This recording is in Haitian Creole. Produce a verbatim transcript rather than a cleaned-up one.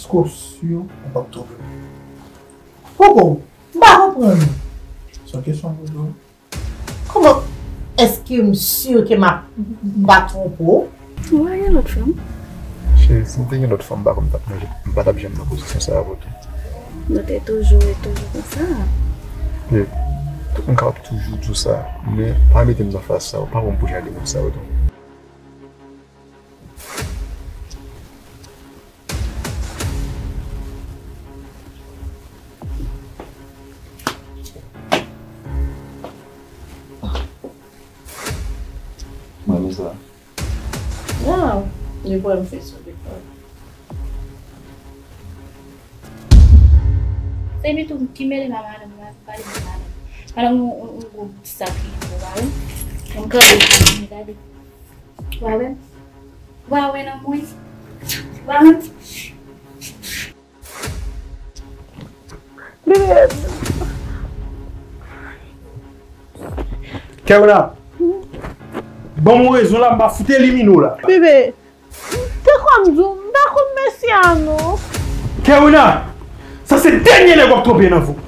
Èske w si w p ap twonpe m? Poko, m pa konprann. Se yon kesyon m poze w. Kòman èske m si ke m ap, m pa twonpe w? Ou pa gen lòt fanm? Cheri, si m te gen lòt fanm, m pa kwè m t ap nan, m pa t ap janm nan pozisyon sa a pou tou. Nou te toujou e toujou konsa. Babe, m ka toujou di w sa, men pa mete m nan faz sa, ou pa wè m pou jan de moun sa yo tou. Mwen, men sa. Waw, li pran m fè sou li pran. Se li tou ki mele m a madanm, m pale de madanm. Madanm yon, yon, yon gwo bout sak li, ou pa wè? Yon gwo bout sak li, gade. Ou pa wè? Ou pa wè nan mwen? Ou pa wè? Bebe. Kewna, ban m yon rezon la, m pa fout elimine w la. Bebe, te kwè m di w, m pa konn mesye a non. Kewna, sa se dènye nèg w ap twonpe nan vi w.